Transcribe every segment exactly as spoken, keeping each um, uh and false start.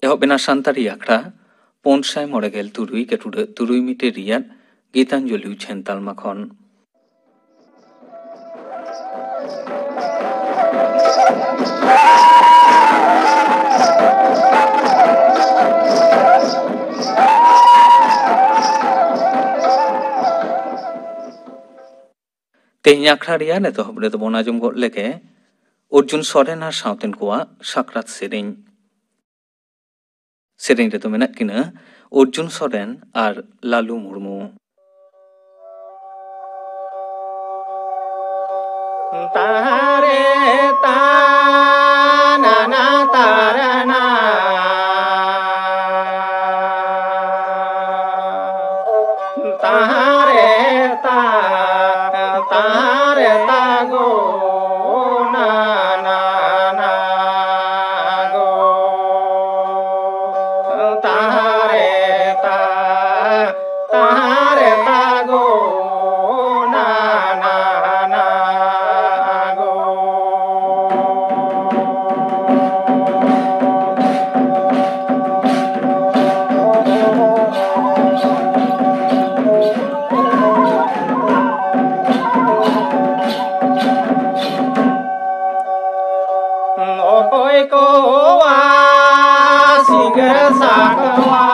ᱮᱦᱚᱵ ᱮᱱᱟ ᱥᱟᱱᱛᱟᱲᱤ ᱟᱠᱷᱲᱟ ᱯᱩᱱ ᱥᱟᱭ ᱢᱚᱬᱮ ᱜᱮᱞ ᱛᱩᱨᱩᱭ ᱜᱮᱴᱩᱰᱟᱹᱜ ᱛᱩᱨᱩᱭ ᱢᱤᱴᱟᱨ ᱨᱮᱭᱟᱜ ᱜᱤᱛᱟᱧᱡᱚᱞᱤ ᱩᱪᱷᱟᱹᱱ ᱛᱟᱞᱢᱟ ᱠᱷᱚᱱ᱾ ᱛᱮᱦᱮᱧ ᱟᱠᱷᱲᱟ ᱨᱮᱭᱟᱜ ᱮᱛᱚᱦᱚᱵ ᱨᱮᱫᱚ ᱵᱚᱱ ᱟᱸᱡᱚᱢ ᱜᱚᱫ ᱞᱮᱜᱮ ᱚᱨᱡᱩᱱ ᱥᱚᱨᱮᱱ ᱟᱨ ᱥᱟᱶᱛᱮᱱ ᱠᱚᱣᱟᱜ ᱥᱟᱠᱨᱟᱛ ᱥᱮᱨᱮᱧ᱾ ᱥᱮᱨᱮᱧ ᱨᱮᱫᱚ ᱢᱮᱱᱟᱜ ᱠᱤᱱᱟ ᱚᱨᱡᱩᱱ ᱥᱚᱨᱮᱱ ᱟᱨ ᱞᱟᱞᱩ ᱢᱩᱨᱢᱩ᱾ ᱛᱟᱦᱟᱨᱮ ᱛᱟᱱᱟᱱᱟ ᱛᱟᱨᱟᱱᱟ᱾ ᱛᱟᱦᱟᱨᱮ ᱛᱟ, ᱛᱟᱦᱟᱨᱮ ᱛᱟᱜᱳ, ᱱᱟᱱᱟ ᱜᱳ᱾ ᱛᱟᱦᱟᱨᱮ ᱛᱟ, ᱛᱟᱦᱟᱨᱮ ᱛᱟᱜᱳ, ᱱᱟᱱᱟ ᱜᱳ᱾ ᱚᱠᱚᱭ ᱠᱚᱣᱟ ᱥᱤᱸᱜᱟᱹᱲ ᱥᱟᱠᱣᱟ᱾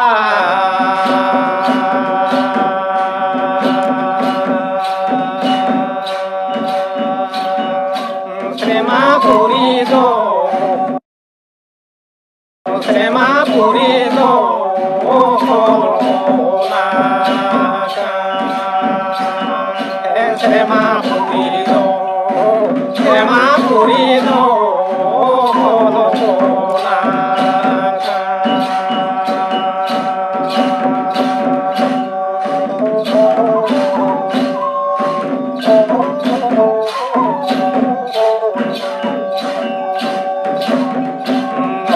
ᱥᱮᱨᱢᱟ ᱯᱩᱨᱤ ᱫᱚ, ᱥᱮᱨᱢᱟ ᱯᱩᱨᱤ ᱫᱚ ᱚᱠᱚᱞ ᱠᱚᱞᱟ ᱠᱟᱱ᱾ ᱥᱮᱨᱢᱟ ᱯᱩᱨᱤ ᱫᱚ, ᱥᱮᱨᱢᱟ ᱯᱩᱨᱤ ᱫᱚ ᱚᱠᱚᱞ ᱠᱚᱞᱟ ᱠᱟᱱ᱾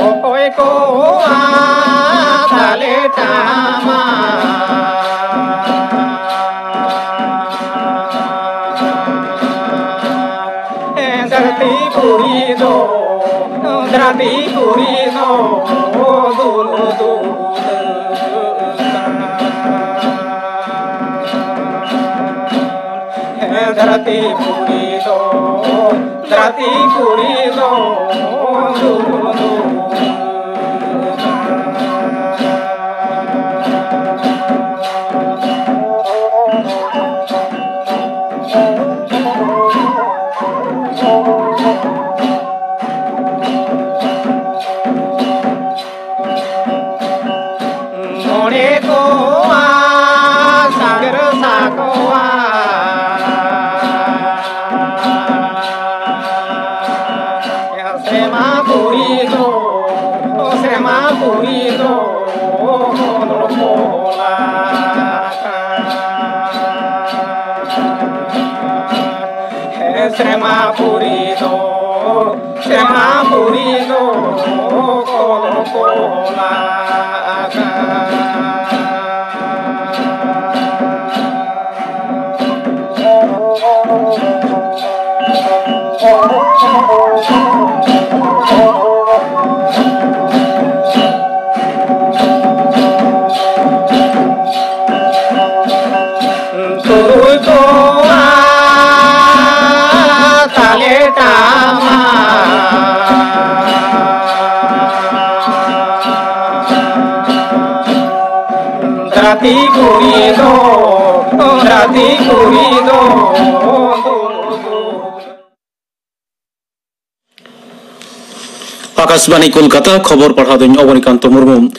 ᱚᱠᱚᱭ ᱠᱚᱣᱟᱜ ᱛᱟᱞᱮ ᱴᱟᱢᱟ᱾ ᱫᱷᱟᱹᱨᱛᱤ ᱯᱩᱨᱤ ᱫᱚ, ᱫᱷᱟᱹᱨᱛᱤ ᱯᱩᱨᱤ ᱫᱚ ᱫᱩᱞ ᱫᱩᱞ᱾ ᱫᱷᱟᱹᱨᱛᱤ ᱯᱩᱨᱤ ᱫᱚ, ᱫᱷᱟᱹᱨᱛᱤ ᱯᱩᱨᱤ ᱫᱚ ᱫᱩᱞ ᱫᱩᱞ᱾ ᱢᱚᱬᱮ ᱠᱚᱣᱟ ᱥᱟᱜᱮᱨ ᱥᱟᱠᱣᱟ᱾ ᱥᱮᱨᱢᱟ ᱯᱩᱨᱤ ᱫᱚ, ᱥᱮᱨᱢᱟ ᱯᱩᱨᱤ ᱫᱚ ᱠᱚᱫᱚᱨ ᱠᱚᱞᱟ᱾ ᱥᱮᱨᱢᱟ ᱯᱩᱨᱤ ᱫᱚ, ᱥᱮᱨᱢᱟ ᱯᱩᱨᱤ ᱫᱚ ᱠᱚᱫᱚᱨ ᱠᱚᱞᱟ᱾ ᱛᱩᱨᱩᱭ ᱠᱚᱣᱟ ᱛᱟᱞᱮ ᱴᱟᱢᱟ᱾ ᱫᱷᱟᱹᱨᱛᱤ ᱯᱩᱨᱤ ᱫᱚ, ᱫᱷᱟᱹᱨᱛᱤ ᱯᱩᱨᱤ ᱫᱚ᱾ ᱟᱠᱟᱥᱵᱟᱱᱤ ᱠᱳᱞᱠᱟᱛᱟ, ᱠᱷᱚᱵᱚᱨ ᱯᱟᱲᱦᱟᱣ ᱫᱚᱧ ᱚᱵᱚᱱᱤᱠᱟᱱᱛᱚ ᱢᱩᱨᱢᱩ᱾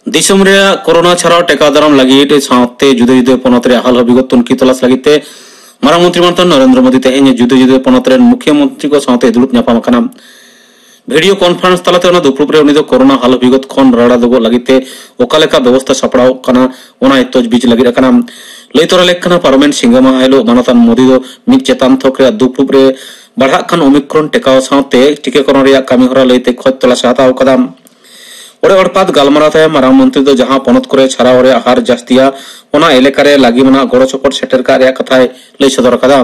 ᱫᱤᱥᱚᱢ ᱨᱮᱭᱟᱜ ᱠᱳᱨᱳᱱᱟ ᱪᱷᱟᱲᱟᱣ ᱴᱮᱠᱟᱣ ᱫᱟᱨᱟᱢ ᱞᱟᱹᱜᱤᱫ ᱥᱟᱶᱛᱮ ᱡᱩᱫᱟᱹ ᱡᱩᱫᱟᱹ ᱯᱚᱱᱚᱛ ᱨᱮᱭᱟᱜ ᱦᱟᱞ ᱦᱟᱹᱵᱤᱜᱚᱛ ᱛᱩᱱᱠᱷᱤ ᱛᱚᱞᱟᱥ ᱞᱟᱹᱜᱤᱫ ᱛᱮ ᱢᱟᱨᱟᱝ ᱢᱚᱱᱛᱨᱤ ᱢᱟᱱᱚᱛᱟᱱ ᱱᱚᱨᱮᱱᱫᱨᱚ ᱢᱳᱫᱤ ᱛᱮᱦᱮᱧ ᱡᱩᱫᱟᱹ ᱡᱩᱫᱟᱹ ᱯᱚᱱᱚᱛ ᱨᱮᱱ ᱢᱩᱠᱷᱭᱟᱹ ᱢᱚᱱᱛᱨᱤ ᱠᱚ ᱥᱟᱶᱛᱮ ᱫᱩᱲᱩᱵ ᱧᱟᱯᱟᱢ ᱟᱠᱟᱱᱟ᱾ ᱵᱷᱤᱰᱤᱭᱳ ᱠᱚᱱᱯᱷᱟᱨᱮᱱᱥ ᱛᱟᱞᱟᱛᱮ ᱚᱱᱟ ᱫᱩᱯᱲᱩᱵ ᱨᱮ ᱩᱱᱤ ᱫᱚ ᱠᱳᱨᱳᱱᱟ ᱦᱟᱞ ᱦᱟᱹᱵᱤᱜᱚᱛ ᱠᱷᱚᱱ ᱨᱟᱲᱟ ᱫᱚᱜᱚᱜ ᱞᱟᱹᱜᱤᱫ ᱛᱮ ᱚᱠᱟ ᱞᱮᱠᱟ ᱵᱮᱵᱚᱥᱛᱷᱟ ᱥᱟᱯᱲᱟᱣ ᱠᱟᱱᱟ, ᱚᱱᱟ ᱛᱚᱡᱽᱵᱤᱡᱽ ᱞᱟᱹᱜᱤᱫ ᱟᱠᱟᱱᱟ᱾ ᱞᱟᱹᱭ ᱛᱚᱨᱟ ᱞᱮᱠ ᱠᱟᱱᱟ, ᱯᱟᱨᱚᱢᱮᱱ ᱥᱤᱸᱜᱟᱹ ᱢᱟᱦᱟ ᱦᱤᱞᱳᱜ ᱢᱟᱱᱚᱛᱟᱱ ᱢᱳᱫᱤ ᱫᱚ ᱢᱤᱫ ᱪᱮᱛᱟᱱ ᱛᱷᱚᱠ ᱨᱮᱭᱟᱜ ᱫᱩᱯᱲᱩᱵ ᱨᱮ ᱵᱟᱲᱦᱟᱜ ᱠᱟᱱ ᱳᱢᱤᱠᱨᱚᱱ ᱴᱮᱠᱟᱣ ᱥᱟᱶᱛᱮ ᱴᱤᱠᱟᱹᱠᱚᱨᱚᱱ ᱨᱮᱭᱟᱜ ᱠᱟᱹᱢᱤ ᱦᱚᱨᱟ ᱞᱟᱹᱭᱛᱮ ᱠᱷᱚᱡᱽ ᱛᱚᱞᱟᱥ ᱮ ᱦᱟᱛᱟᱣ ᱟᱠᱟᱫᱟ᱾ ᱚᱲᱮ ᱚᱲᱯᱟᱛ ᱜᱟᱞᱢᱟᱨᱟᱣ ᱛᱟᱭᱚᱢ ᱢᱟᱨᱟᱝ ᱢᱚᱱᱛᱨᱤ ᱫᱚ ᱡᱟᱦᱟᱸ ᱯᱚᱱᱚᱛ ᱠᱚᱨᱮ ᱪᱷᱟᱨᱟᱣ ᱨᱮᱭᱟᱜ ᱦᱟᱨ ᱡᱟᱹᱥᱛᱤᱭᱟ, ᱚᱱᱟ ᱮᱞᱟᱠᱟ ᱨᱮ ᱞᱟᱹᱜᱤ ᱢᱟᱱᱟᱜ ᱜᱚᱲᱚ ᱥᱚᱯᱚᱦᱚᱫ ᱥᱮᱴᱮᱨ ᱠᱟᱜ ᱨᱮᱭᱟᱜ ᱠᱟᱛᱷᱟᱭ ᱞᱟᱹᱭ ᱥᱚᱫᱚᱨ ᱟᱠᱟᱫᱟ᱾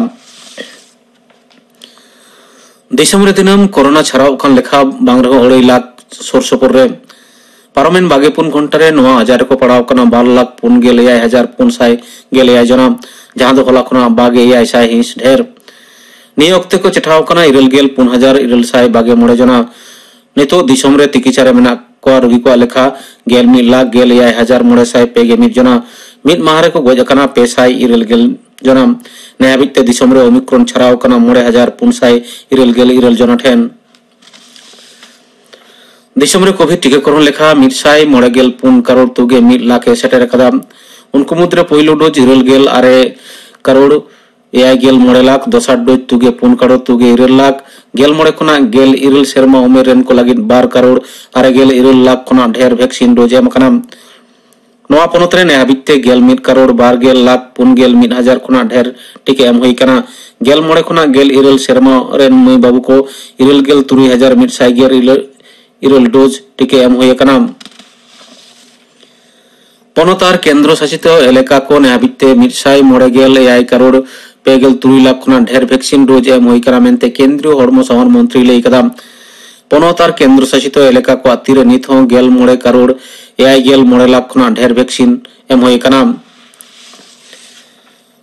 ᱫᱤᱥᱚᱢ ᱨᱮ ᱫᱤᱱᱟᱹᱢ ᱠᱳᱨᱳᱱᱟ ᱪᱷᱟᱨᱟᱣ ᱠᱟᱱ ᱞᱮᱠᱷᱟ ᱵᱟᱝ ᱨᱮᱦᱚᱸ ᱟᱹᱲᱟᱹᱭ ᱞᱟᱠᱷ ᱥᱩᱨ ᱥᱩᱯᱩᱨ ᱨᱮ᱾ ᱯᱟᱨᱚᱢᱮᱱ ᱵᱟᱜᱮ ᱯᱩᱱ ᱜᱷᱚᱱᱴᱟ ᱨᱮ ᱱᱚᱣᱟ ᱟᱡᱟᱨ ᱨᱮᱠᱚ ᱯᱟᱲᱟᱣ ᱠᱟᱱᱟ ᱵᱟᱨ ᱞᱟᱠᱷ ᱯᱩᱱ ᱜᱮᱞ ᱮᱭᱟᱭ ᱦᱟᱡᱟᱨ ᱯᱩᱱ ᱥᱟᱭ ᱜᱮᱞ ᱮᱭᱟᱭ ᱡᱚᱱᱟ, ᱡᱟᱦᱟᱸ ᱫᱚ ᱦᱚᱞᱟ ᱠᱷᱚᱱᱟᱜ ᱵᱟᱜᱮ ᱮᱭᱟᱭ ᱥᱟᱭ ᱦᱤᱸᱥ ᱰᱷᱮᱨ᱾ ᱱᱤᱭᱟᱹ ᱚᱠᱛᱮ ᱠᱚ ᱪᱮᱴᱷᱟᱣ ᱠᱟᱱᱟ ᱤᱨᱟᱹᱞ ᱜᱮᱞ ᱯᱩᱱ ᱦᱟᱡᱟᱨ ᱤᱨᱟᱹᱞ ᱥᱟᱭ ᱵᱟᱜᱮ ᱢᱚᱬᱮ ᱡᱚᱱᱟ᱾ ᱱᱤᱛᱚᱜ ᱫᱤᱥᱚᱢ ᱨᱮ ᱛᱤᱠᱤᱪᱷᱟ ᱨᱮ ᱢᱮᱱᱟᱜ ᱠᱚᱣᱟ ᱨᱩᱜᱤ ᱠᱚᱣᱟᱜ ᱞᱮᱠᱷᱟ ᱜᱮᱞ ᱢᱤᱫ ᱞᱟᱠᱷ ᱜᱮᱞ ᱮᱭᱟᱭ ᱦᱟᱡᱟᱨ ᱢᱚᱬᱮ ᱥᱟᱭ ᱯᱮ ᱜᱮ ᱢᱤᱫ ᱡᱚᱱᱟ᱾ ᱢᱤᱫ ᱢᱟᱦᱟ ᱨᱮᱠᱚ ᱜᱚᱡ ᱟᱠᱟᱱᱟ ᱯᱮ ᱥᱟᱭ ᱤᱨᱟᱹᱞ ᱜᱮᱞ ᱡᱚᱱᱟ᱾ ᱱᱮ ᱦᱟᱹᱵᱤᱡ ᱛᱮ ᱫᱤᱥᱚᱢ ᱨᱮ ᱳᱢᱤᱠᱨᱚᱱ ᱪᱷᱟᱨᱟᱣ ᱟᱠᱟᱱᱟ ᱢᱚᱬᱮ ᱦᱟᱡᱟᱨ ᱯᱩᱱ ᱥᱟᱭ ᱤᱨᱟᱹᱞ ᱜᱮᱞ ᱤᱨᱟᱹᱞ ᱡᱚᱱᱟ ᱴᱷᱮᱱ᱾ ᱫᱤᱥᱚᱢ ᱨᱮ ᱠᱳᱵᱷᱤᱰ ᱴᱤᱠᱟᱹᱠᱚᱨᱚᱱ ᱞᱮᱠᱷᱟ ᱢᱤᱫ ᱥᱟᱭ ᱢᱚᱬᱮ ᱜᱮᱞ ᱯᱩᱱ ᱠᱟᱨᱳᱲ ᱛᱩᱜᱮ ᱢᱤᱫ ᱞᱟᱠᱷ ᱮ ᱥᱮᱴᱮᱨ ᱟᱠᱟᱫᱟ᱾ ᱩᱱᱠᱩ ᱢᱩᱫᱽᱨᱮ ᱯᱳᱭᱞᱳ ᱰᱳᱡᱽ ᱤᱨᱟᱹᱞ ᱜᱮᱞ ᱟᱨᱮ ᱠᱟᱨᱳᱲ ᱮᱭᱟᱭ ᱜᱮᱞ ᱢᱚᱬᱮ ᱞᱟᱠᱷ, ᱫᱚᱥᱟᱨ ᱰᱳᱡᱽ ᱛᱩᱜᱮ ᱯᱩᱱ ᱠᱟᱨᱳᱲ ᱛᱩᱜᱮ ᱤᱨᱟᱹᱞ ᱞᱟᱠᱷ, ᱜᱮᱞ ᱢᱚᱬᱮ ᱠᱷᱚᱱᱟᱜ ᱜᱮᱞ ᱤᱨᱟᱹᱞ ᱥᱮᱨᱢᱟ ᱩᱢᱮᱨ ᱨᱮᱱ ᱠᱚ ᱞᱟᱹᱜᱤᱫ ᱵᱟᱨ ᱠᱟᱨᱳᱲ ᱟᱨᱮ ᱜᱮᱞ ᱤᱨᱟᱹᱞ ᱞᱟᱠᱷ ᱠᱷᱚᱱᱟᱜ ᱰᱷᱮᱨ ᱵᱷᱮᱠᱥᱤᱱ ᱰᱳᱡᱽ ᱮᱢ ᱟᱠᱟᱱᱟ᱾ ᱱᱚᱣᱟ ᱯᱚᱱᱚᱛ ᱨᱮ ᱱᱮ ᱦᱟᱹᱵᱤᱡ ᱛᱮ ᱜᱮᱞ ᱢᱤᱫ ᱠᱟᱨᱳᱲ ᱵᱟᱨ ᱜᱮᱞ ᱞᱟᱠᱷ ᱯᱩᱱ ᱜᱮᱞ ᱢᱤᱫ ᱦᱟᱡᱟᱨ ᱠᱷᱚᱱᱟᱜ ᱰᱷᱮᱨ ᱴᱤᱠᱟᱹ ᱮᱢ ᱦᱩᱭ ᱟᱠᱟᱱᱟ᱾ ᱜᱮᱞ ᱢᱚᱬᱮ ᱠᱷᱚᱱᱟᱜ ᱜᱮᱞ ᱤᱨᱟᱹᱞ ᱥᱮᱨᱢᱟ ᱨᱮᱱ ᱢᱟᱹᱭ ᱵᱟᱹᱵᱩ ᱠᱚ ᱤᱨᱟᱹᱞ ᱜᱮᱞ ᱛᱩᱨᱩᱭ ᱦᱟᱡᱟᱨ ᱢᱤᱫ ᱥᱟᱭ ᱜᱮᱞ ᱤᱨᱟᱹᱞ ᱰᱳᱡᱽ ᱴᱤᱠᱟᱹ ᱮᱢ ᱦᱩᱭ ᱟᱠᱟᱱᱟ᱾ ᱯᱚᱱᱚᱛ ᱟᱨ ᱠᱮᱱᱫᱨᱚ ᱥᱟᱥᱤᱛ ᱮᱞᱟᱠᱟ ᱠᱚ ᱱᱮ ᱦᱟᱹᱵᱤᱡ ᱛᱮ ᱢᱤᱫ ᱥᱟᱭ ᱢᱚᱬᱮ ᱜᱮᱞ ᱮᱭᱟᱭ ᱠᱟᱨᱳᱲ ᱯᱮ ᱜᱮᱞ ᱛᱩᱨᱩᱭ ᱞᱟᱠᱷ ᱠᱷᱚᱱᱟᱜ ᱰᱷᱮᱨ ᱵᱷᱮᱠᱥᱤᱱ ᱰᱳᱡᱽ ᱮᱢ ᱦᱩᱭ ᱟᱠᱟᱱᱟ ᱢᱮᱱᱛᱮ ᱠᱮᱱᱫᱨᱤᱭᱚ ᱦᱚᱲᱢᱚ ᱥᱟᱶᱟᱨ ᱢᱚᱱᱛᱨᱤᱭ ᱞᱟᱹᱭ ᱟᱠᱟᱫᱟ᱾ ᱯᱚᱱᱚᱛ ᱟᱨ ᱠᱮᱱᱫᱨᱚ ᱥᱟᱥᱤᱛ ᱮᱞᱟᱠᱟ ᱠᱚᱣᱟᱜ ᱛᱤᱨᱮ ᱱᱤᱛ ᱦᱚᱸ ᱜᱮᱞ ᱢᱚᱬᱮ ᱠᱟᱨᱳᱲ ᱮᱭᱟᱭ ᱜᱮᱞ ᱢᱚᱬᱮ ᱞᱟᱠᱷ ᱠᱷᱚᱱᱟᱜ ᱰᱷᱮᱨ ᱵᱷᱮᱠᱥᱤᱱ ᱮᱢ ᱦᱩᱭ ᱟᱠᱟᱱᱟ᱾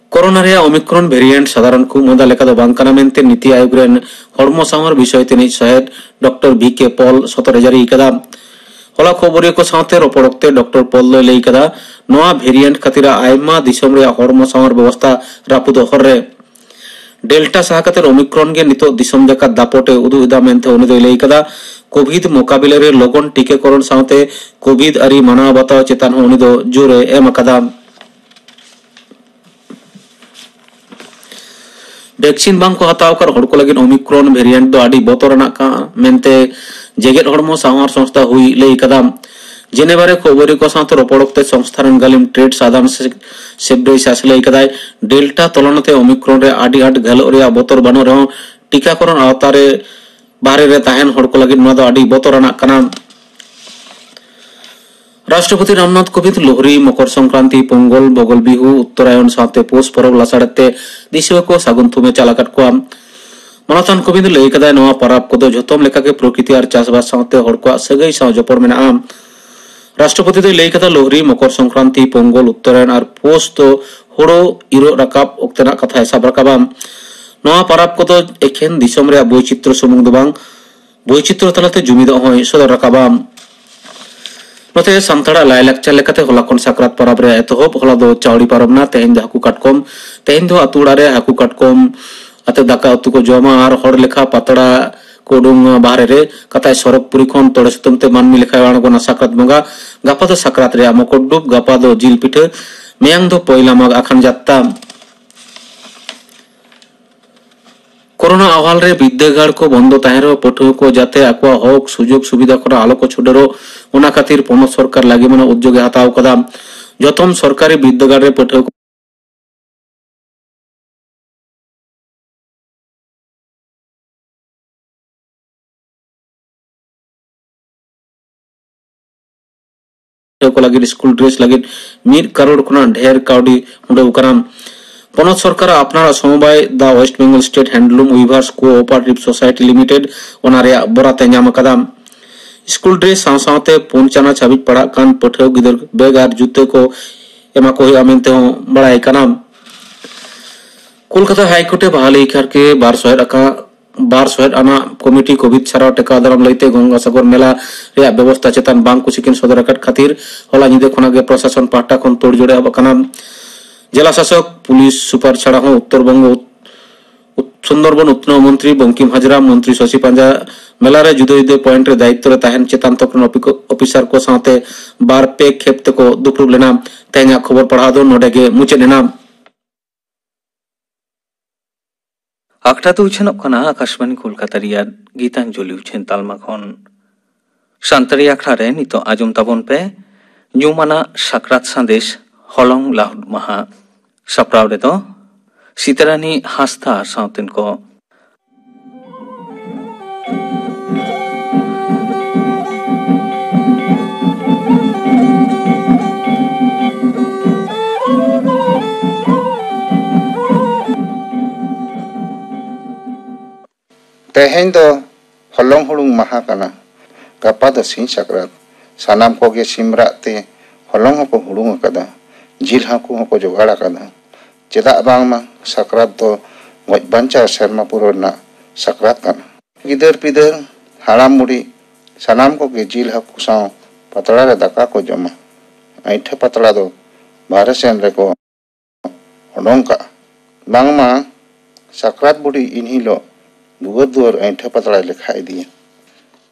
ᱠᱳᱨᱳᱱᱟ ᱨᱮᱭᱟᱜ ᱳᱢᱤᱠᱨᱚᱱ ᱵᱷᱮᱨᱤᱭᱮᱱᱴ ᱥᱟᱫᱷᱟᱨᱚᱱ ᱠᱷᱩᱜ ᱢᱟᱸᱫᱟ ᱞᱮᱠᱟ ᱫᱚ ᱵᱟᱝ ᱠᱟᱱᱟ ᱢᱮᱱᱛᱮ ᱱᱤᱛᱤ ᱟᱭᱳᱜᱽ ᱨᱮᱱ ᱦᱚᱲᱢᱚ ᱥᱟᱶᱟᱨ ᱵᱤᱥᱚᱭ ᱛᱮ ᱥᱚᱦᱮᱫ ᱰᱚᱠᱴᱚᱨ ᱵᱷᱤ ᱠᱮ ᱯᱚᱞ ᱥᱚᱛᱚᱨ ᱡᱟᱹᱨᱤ ᱟᱠᱟᱫᱟ᱾ ᱦᱚᱞᱟ ᱠᱷᱚᱵᱚᱨᱤᱭᱟᱹ ᱠᱚ ᱥᱟᱶᱛᱮ ᱨᱚᱯᱚᱲ ᱚᱠᱛᱮ ᱰᱚᱠᱴᱚᱨ ᱯᱚᱞ ᱫᱚᱭ ᱞᱟᱹᱭ ᱟᱠᱟᱫᱟ, ᱱᱚᱣᱟ ᱵᱷᱮᱨᱤᱭᱮᱱᱴ ᱠᱷᱟᱹᱛᱤᱨ ᱟᱭᱢᱟ ᱫᱤᱥᱚᱢ ᱨᱮᱭᱟᱜ ᱦᱚᱲᱢᱚ ᱥᱟᱶᱟᱨ ᱵᱮᱵᱚᱥᱛᱷᱟ ᱨᱟᱹᱯᱩᱫᱚᱜ ᱦᱚᱨ ᱨᱮ᱾ ᱰᱮᱞᱴᱟ ᱥᱟᱦᱟ ᱠᱟᱛᱮ ᱳᱢᱤᱠᱨᱚᱱ ᱜᱮ ᱱᱤᱛᱚᱜ ᱫᱤᱥᱚᱢ ᱡᱟᱠᱟᱛ ᱫᱟᱯᱚᱴ ᱮ ᱩᱫᱩᱜ ᱮᱫᱟ ᱢᱮᱱᱛᱮ ᱩᱱᱤ ᱫᱚᱭ ᱞᱟᱹᱭ ᱟᱠᱟᱫᱟ᱾ ᱠᱳᱵᱷᱤᱰ ᱢᱳᱠᱟᱵᱤᱞᱟ ᱨᱮ ᱞᱚᱜᱚᱱ ᱴᱤᱠᱟᱹᱠᱚᱨᱚᱱ ᱥᱟᱶᱛᱮ ᱠᱳᱵᱷᱤᱰ ᱟᱹᱨᱤ ᱢᱟᱱᱟᱣ ᱵᱟᱛᱟᱣ ᱪᱮᱛᱟᱱ ᱦᱚᱸ ᱩᱱᱤ ᱫᱚ ᱡᱳᱨ ᱮ ᱮᱢ ᱟᱠᱟᱫᱟ᱾ ᱵᱷᱮᱠᱥᱤᱱ ᱵᱟᱝ ᱠᱚ ᱦᱟᱛᱟᱣ ᱟᱠᱟᱫ ᱦᱚᱲ ᱠᱚ ᱞᱟᱹᱜᱤᱫ ᱳᱢᱤᱠᱨᱚᱱ ᱵᱷᱮᱨᱤᱭᱮᱱᱴ ᱫᱚ ᱟᱹᱰᱤ ᱵᱚᱛᱚᱨ ᱟᱱᱟᱜ ᱠᱟᱱᱟ ᱢᱮᱱᱛᱮ ᱡᱮᱜᱮᱫ ᱦᱚᱲᱢᱚ ᱥᱟᱶᱟᱨ ᱥᱚᱝᱥᱛᱷᱟ ᱦᱩᱭ ᱞᱟᱹᱭ ᱟᱠᱟᱫᱟ᱾ ᱡᱮᱱᱮᱵᱟ ᱨᱮ ᱠᱷᱚᱵᱚᱨᱤᱭᱟᱹ ᱠᱚ ᱥᱟᱶᱛᱮ ᱨᱚᱯᱚᱲ ᱚᱠᱛᱮ ᱥᱚᱝᱥᱛᱷᱟ ᱨᱮᱱ ᱜᱟᱹᱞᱤᱢ ᱴᱨᱮᱰ ᱥᱟᱫᱟᱢ ᱥᱮ-, ᱥᱮᱵᱰᱮᱭ ᱥᱟᱥ ᱞᱟᱹᱭ ᱟᱠᱟᱫᱟᱭ, ᱰᱮᱞᱴᱟ ᱛᱚᱞᱟᱱᱟᱛᱮ ᱳᱢᱤᱠᱨᱚᱱ ᱨᱮ ᱟᱹᱰᱤ ᱟᱸᱴ ᱜᱷᱟᱹᱞᱚᱜ ᱨᱮᱭᱟᱜ ᱵᱚᱛᱚᱨ ᱵᱟᱹᱱᱩᱜ ᱨᱮᱦᱚᱸ ᱴᱤᱠᱟᱠᱚᱨᱚᱱ ᱟᱣᱛᱟ ᱨᱮ ᱵᱟᱦᱨᱮ ᱨᱮ ᱛᱟᱦᱮᱱ ᱦᱚᱲ ᱠᱚ ᱞᱟᱹᱜᱤᱫ ᱱᱚᱣᱟ ᱫᱚ ᱟᱹᱰᱤ ᱵᱚᱛᱚᱨ ᱟᱱᱟᱜ ᱠᱟᱱᱟ᱾ ᱨᱟᱥᱴᱨᱚᱯᱚᱛᱤ ᱨᱟᱢᱱᱟᱛᱷ ᱠᱳᱵᱤᱱᱫᱽ ᱞᱳᱦᱨᱤ, ᱢᱚᱠᱚᱨ ᱥᱚᱝᱠᱨᱟᱱᱛᱤ, ᱯᱳᱝᱜᱚᱞ, ᱵᱚᱜᱚᱞ ᱵᱤᱦᱩ, ᱩᱛᱛᱚᱨᱟᱭᱚᱱ ᱥᱟᱶᱛᱮ ᱯᱳᱥ ᱯᱚᱨᱚᱵᱽ ᱞᱟᱥᱟᱲᱦᱮᱫ ᱛᱮ ᱫᱤᱥᱣᱟᱹ ᱠᱚ ᱥᱟᱹᱜᱩᱱ ᱛᱷᱩᱢ ᱮ ᱪᱟᱞ ᱟᱠᱟᱫ ᱠᱚᱣᱟ᱾ ᱢᱟᱱᱚᱛᱟᱱ ᱠᱚᱵᱤᱱᱫ ᱞᱟᱹᱭ ᱠᱟᱫᱟᱭ, ᱱᱚᱣᱟ ᱯᱟᱨᱟᱵᱽ ᱠᱚᱫᱚ ᱡᱷᱚᱛᱚᱢ ᱞᱮᱠᱟᱜᱮ ᱯᱨᱚᱠᱨᱤᱛᱤ ᱟᱨ ᱪᱟᱥᱵᱟᱥ ᱥᱟᱶᱛᱮ ᱦᱚᱲ ᱠᱚᱣᱟᱜ ᱥᱟᱹᱜᱟᱹᱭ ᱥᱟᱶ ᱡᱚᱯᱚᱲ ᱢᱮᱱᱟᱜᱼᱟ᱾ ᱨᱟᱥᱴᱨᱚᱯᱚᱛᱤ ᱫᱚᱭ ᱞᱟᱹᱭ ᱠᱟᱫᱟ, ᱞᱳᱦᱨᱤ, ᱢᱚᱠᱚᱨ ᱥᱚᱝᱠᱨᱟᱱᱛᱤ, ᱯᱚᱝᱜᱚᱞ, ᱩᱛᱛᱚᱨᱟᱭᱚᱱ ᱟᱨ ᱯᱳᱥ ᱫᱚ ᱦᱳᱲᱳ ᱤᱨᱚᱜ ᱨᱟᱠᱟᱵ ᱚᱠᱛᱮᱱᱟᱜ ᱠᱟᱛᱷᱟᱭ ᱥᱟᱵ ᱨᱟᱠᱟᱵᱟ᱾ ᱱᱚᱣᱟ ᱯᱟᱨᱟᱵᱽ ᱠᱚᱫᱚ ᱮᱠᱷᱮᱱ ᱫᱤᱥᱚᱢ ᱨᱮᱭᱟᱜ ᱵᱳᱭᱪᱤᱛᱨᱚ ᱥᱩᱢᱩᱝ ᱫᱚ ᱵᱟᱝ, ᱵᱳᱭᱪᱤᱛᱨᱚ ᱛᱟᱞᱟᱛᱮ ᱡᱩᱢᱤᱫᱚᱜ ᱦᱚᱸᱭ ᱥᱚᱫᱚᱨ ᱨᱟᱠᱟᱵᱟ᱾ ᱱᱚᱛᱮ ᱥᱟᱱᱛᱟᱲᱟᱜ ᱞᱟᱭᱞᱟᱠᱪᱟᱨ ᱞᱮᱠᱟᱛᱮ ᱦᱚᱞᱟ ᱠᱷᱚᱱ ᱥᱟᱠᱨᱟᱛ ᱯᱚᱨᱚᱵᱽ ᱨᱮᱭᱟᱜ ᱮᱛᱚᱦᱚᱵ᱾ ᱦᱚᱞᱟ ᱫᱚ ᱪᱟᱣᱲᱤ ᱯᱟᱨᱚᱵᱽ ᱮᱱᱟ᱾ ᱛᱮᱦᱮᱧ ᱫᱚ ᱦᱟᱹᱠᱩ ᱠᱟᱴᱠᱚᱢ, ᱛᱮᱦᱮᱧ ᱫᱚ ᱟᱹᱛᱩ ᱚᱲᱟᱜ ᱨᱮ ᱦᱟᱹᱠᱩ ᱠᱟᱴᱠᱚᱢ ᱟᱛᱮ ᱫᱟᱠᱟ ᱩᱛᱩ ᱠᱚ ᱡᱚᱢᱟ ᱟᱨ ᱦᱚᱲ ᱞᱮᱠᱷᱟ ᱯᱟᱛᱲᱟ ᱠᱚ ᱩᱰᱩᱝ ᱵᱟᱦᱨᱮ ᱨᱮ᱾ ᱠᱟᱛᱷᱟᱭ ᱥᱚᱨᱚᱜᱽᱯᱩᱨᱤ ᱠᱷᱚᱱ ᱛᱚᱲᱮ ᱥᱩᱛᱟᱹᱢ ᱛᱮ ᱢᱟᱹᱱᱢᱤ ᱞᱮᱠᱷᱟᱭ ᱟᱬᱜᱚᱱᱟ ᱥᱟᱠᱨᱟᱛ ᱵᱚᱸᱜᱟ᱾ ᱜᱟᱯᱟ ᱫᱚ ᱥᱟᱠᱨᱟᱛ ᱨᱮᱭᱟᱜ ᱢᱚᱠᱚᱨ ᱰᱩᱵ, ᱜᱟᱯᱟ ᱫᱚ ᱡᱤᱞ ᱯᱤᱴᱷᱟᱹ, ᱢᱮᱭᱟᱝ ᱫᱚ ᱯᱚᱭᱞᱟ ᱢᱟᱜᱽ ᱟᱠᱷᱟᱱ ᱡᱟᱛᱛᱟ᱾ ᱠᱳᱨᱳᱱᱟ ᱟᱦᱣᱟᱞ ᱨᱮ ᱵᱤᱨᱫᱟᱹᱜᱟᱲ ᱠᱚ ᱵᱚᱱᱫᱚ ᱛᱟᱦᱮᱸ ᱨᱮᱦᱚᱸ ᱯᱟᱹᱴᱷᱩᱣᱟᱹ ᱠᱚ ᱡᱟᱛᱮ ᱟᱠᱚᱣᱟᱜ ᱦᱚᱠ ᱥᱩᱡᱳᱜᱽ ᱥᱩᱵᱤᱫᱷᱟ ᱠᱷᱚᱱᱟᱜ ᱟᱞᱚ ᱠᱚ ᱪᱷᱩᱰᱟᱹᱨᱚᱜ, ᱚᱱᱟ ᱠᱷᱟᱹᱛᱤᱨ ᱯᱚᱱᱚᱛ ᱥᱚᱨᱠᱟᱨ ᱞᱟᱹᱜᱤᱫ ᱢᱟᱱᱟ ᱩᱫᱽᱡᱳᱜᱽ ᱮ ᱦᱟᱛᱟᱣ ᱟᱠᱟᱫᱟ᱾ ᱡᱚᱛᱚᱢ ᱥᱚᱨᱠᱟᱨᱤ ᱵᱤᱨᱫᱟᱹᱜᱟᱲ ᱨᱮ ᱯᱟᱹᱴᱷᱩᱣᱟᱹ ᱠᱚ ᱠᱚ ᱞᱟᱹᱜᱤᱫ ᱥᱠᱩᱞ ᱰᱨᱮᱥ ᱞᱟᱹᱜᱤᱫ ᱢᱤᱫ ᱠᱟᱨᱳᱲ ᱠᱷᱚᱱᱟᱜ ᱰᱷᱮᱨ ᱠᱟᱹᱣᱰᱤ ᱩᱰᱟᱹᱣ ᱠᱟᱱᱟ᱾ ᱯᱚᱱᱚᱛ ᱥᱚᱨᱠᱟᱨᱟᱜ ᱟᱯᱱᱟᱨᱟᱜ ᱥᱚᱢᱚᱵᱟᱭ The West Bengal State Handloom Weavers Cooperative Society Limited ᱚᱱᱟ ᱨᱮᱭᱟᱜ ᱵᱚᱨᱟᱛ ᱮ ᱧᱟᱢ ᱟᱠᱟᱫᱟ᱾ ᱥᱠᱩᱞ ᱰᱨᱮᱥ ᱥᱟᱶ ᱥᱟᱶᱛᱮ ᱯᱩᱱ ᱪᱟᱱᱟᱪ ᱦᱟᱹᱵᱤᱡ ᱯᱟᱲᱦᱟᱜ ᱠᱟᱱ ᱯᱟᱹᱴᱷᱩᱣᱟᱹ ᱜᱤᱫᱟᱹᱨ ᱵᱮᱜᱽ ᱟᱨ ᱡᱩᱛᱟᱹ ᱠᱚ ᱮᱢᱟ ᱠᱚ ᱦᱩᱭᱩᱜᱼᱟ ᱢᱮᱱᱛᱮ ᱦᱚᱸ ᱵᱟᱲᱟᱭ ᱠᱟᱱᱟ᱾ ᱠᱳᱞᱠᱟᱛᱟ ᱦᱟᱭᱠᱳᱨᱴ ᱮ ᱵᱟᱦᱟᱞᱤ ᱠᱷᱟᱨᱠᱮ ᱵᱟᱨ ᱥᱚᱦᱮᱫ ᱟᱠᱟᱫ ᱵᱟᱨ ᱥᱚᱦᱮᱫ ᱟᱱᱟᱜ ᱠᱚᱢᱤᱴᱤ ᱠᱳᱵᱷᱤᱰ ᱪᱷᱟᱨᱟᱣ ᱴᱮᱠᱟᱣ ᱫᱟᱨᱟᱢ ᱞᱟᱹᱭᱛᱮ ᱜᱚᱝᱜᱟᱥᱟᱜᱚᱨ ᱢᱮᱞᱟ ᱨᱮᱭᱟᱜ ᱵᱮᱵᱚᱥᱛᱟ ᱪᱮᱛᱟᱱ ᱵᱟᱝ ᱠᱩᱥᱤ ᱠᱤᱱ ᱥᱚᱫᱚᱨ ᱟᱠᱟᱫ ᱠᱷᱟᱹᱛᱤᱨ ᱦᱚᱞᱟ ᱧᱤᱫᱟᱹ ᱠᱷᱚᱱᱟᱜ ᱜᱮ ᱯᱨᱚᱥᱟᱥᱚᱱ ᱯᱟᱦᱴᱟ ᱠᱷᱚᱱ ᱛᱳᱲᱡᱳᱲ ᱮᱦᱚᱵ ᱟᱠᱟᱱᱟ᱾ ᱡᱮᱞᱟ ᱥᱟᱥᱚᱠ, ᱯᱩᱞᱤᱥ ᱥᱩᱯᱟᱨ ᱪᱷᱟᱲᱟ ᱦᱚᱸ ᱩᱛᱛᱚᱨ ᱵᱚᱝᱜᱚ ᱩᱛ-, ᱥᱩᱱᱫᱚᱨᱵᱚᱱ ᱩᱛᱱᱟᱹᱣ ᱢᱚᱱᱛᱨᱤ ᱵᱚᱝᱠᱤᱢ ᱦᱟᱡᱽᱨᱟ, ᱢᱚᱱᱛᱨᱤ ᱥᱚᱥᱤ ᱯᱟᱸᱡᱟ ᱢᱮᱞᱟ ᱨᱮ ᱡᱩᱫᱟᱹ ᱡᱩᱫᱟᱹ ᱯᱚᱭᱮᱱᱴ ᱨᱮ ᱫᱟᱭᱤᱛᱛᱚ ᱨᱮ ᱛᱟᱦᱮᱱ ᱪᱮᱛᱟᱱ ᱛᱷᱚᱠ ᱨᱮᱱ ᱚᱯᱷᱤᱠᱚ-, ᱚᱯᱷᱤᱥᱟᱨ ᱠᱚ ᱥᱟᱶᱛᱮ ᱵᱟᱨ ᱯᱮ ᱠᱷᱮᱯ ᱛᱮᱠᱚ ᱫᱩᱯᱲᱩᱵ ᱞᱮᱱᱟ᱾ ᱛᱮᱦᱮᱧᱟᱜ ᱠᱷᱚᱵᱚᱨ ᱯᱟᱲᱦᱟᱣ ᱫᱚ ᱱᱚᱰᱮ ᱜᱮ ᱢᱩᱪᱟᱹᱫ ᱮᱱᱟ᱾ ᱟᱠᱷᱲᱟ ᱛᱮ ᱩᱪᱷᱟᱹᱱᱚᱜ ᱠᱟᱱᱟ ᱟᱠᱟᱥᱵᱟᱬᱤ ᱠᱳᱞᱠᱟᱛᱟ ᱨᱮᱭᱟᱜ ᱜᱤᱛᱟᱧᱡᱚᱞᱤ ᱩᱪᱷᱟᱹᱱ ᱛᱟᱞᱢᱟ ᱠᱷᱚᱱ᱾ ᱥᱟᱱᱛᱟᱲᱤ ᱟᱠᱷᱲᱟ ᱨᱮ ᱱᱤᱛᱚᱜ ᱟᱸᱡᱚᱢ ᱛᱟᱵᱚᱱ ᱯᱮ ᱧᱩᱢᱟᱱᱟᱜ ᱥᱟᱠᱨᱟᱛ ᱥᱟᱸᱫᱮᱥ, ᱦᱚᱞᱚᱝ ᱞᱟᱹᱦᱩᱫ ᱢᱟᱦᱟ᱾ ᱥᱟᱯᱲᱟᱣ ᱨᱮᱫᱚ ᱥᱤᱛᱟᱨᱟᱱᱤ ᱦᱟᱸᱥᱫᱟ ᱥᱟᱶᱛᱮᱱ ᱠᱚ᱾ ᱛᱮᱦᱮᱧ ᱫᱚ ᱦᱚᱞᱚᱝ ᱦᱩᱲᱩᱝ ᱢᱟᱦᱟ ᱠᱟᱱᱟ, ᱜᱟᱯᱟ ᱫᱚ ᱥᱤᱧ ᱥᱟᱠᱨᱟᱛ᱾ ᱥᱟᱱᱟᱢ ᱠᱚᱜᱮ ᱥᱤᱢ ᱨᱟᱜ ᱛᱮ ᱦᱚᱞᱚᱝ ᱦᱚᱸᱠᱚ ᱦᱩᱲᱩᱝ ᱟᱠᱟᱫᱟ, ᱡᱤᱞ ᱦᱟᱹᱠᱩ ᱦᱚᱸᱠᱚ ᱡᱚᱜᱟᱲ ᱟᱠᱟᱫᱟ᱾ ᱪᱮᱫᱟᱜ ᱵᱟᱝᱢᱟ ᱥᱟᱠᱨᱟᱛ ᱫᱚ ᱜᱚᱡ ᱵᱟᱧᱪᱟᱣ ᱥᱮᱨᱢᱟ ᱯᱩᱨᱟᱹᱣ ᱨᱮᱱᱟᱜ ᱥᱟᱠᱨᱟᱛ ᱠᱟᱱᱟ᱾ ᱜᱤᱫᱟᱹᱨ ᱯᱤᱫᱟᱹᱨ, ᱦᱟᱲᱟᱢ ᱵᱩᱲᱦᱤ, ᱥᱟᱱᱟᱢ ᱠᱚᱜᱮ ᱡᱤᱞ ᱦᱟᱹᱠᱩ ᱥᱟᱶ ᱯᱟᱛᱲᱟ ᱨᱮ ᱫᱟᱠᱟ ᱠᱚ ᱡᱚᱢᱟ᱾ ᱟᱹᱭᱴᱷᱟᱹ ᱯᱟᱛᱲᱟ ᱫᱚ ᱵᱟᱦᱨᱮ ᱥᱮᱱ ᱨᱮᱠᱚ ᱚᱰᱚᱝ ᱠᱟᱜᱼᱟ᱾ ᱵᱟᱝᱢᱟ ᱥᱟᱠᱨᱟᱛ ᱵᱩᱰᱷᱤ ᱤᱱ ᱦᱤᱞᱳᱜ ᱫᱩᱣᱟᱹᱨ ᱫᱩᱣᱟᱹᱨ ᱟᱹᱭᱴᱷᱟᱹ ᱯᱟᱛᱲᱟᱭ ᱞᱮᱠᱷᱟ ᱤᱫᱤᱭᱟ᱾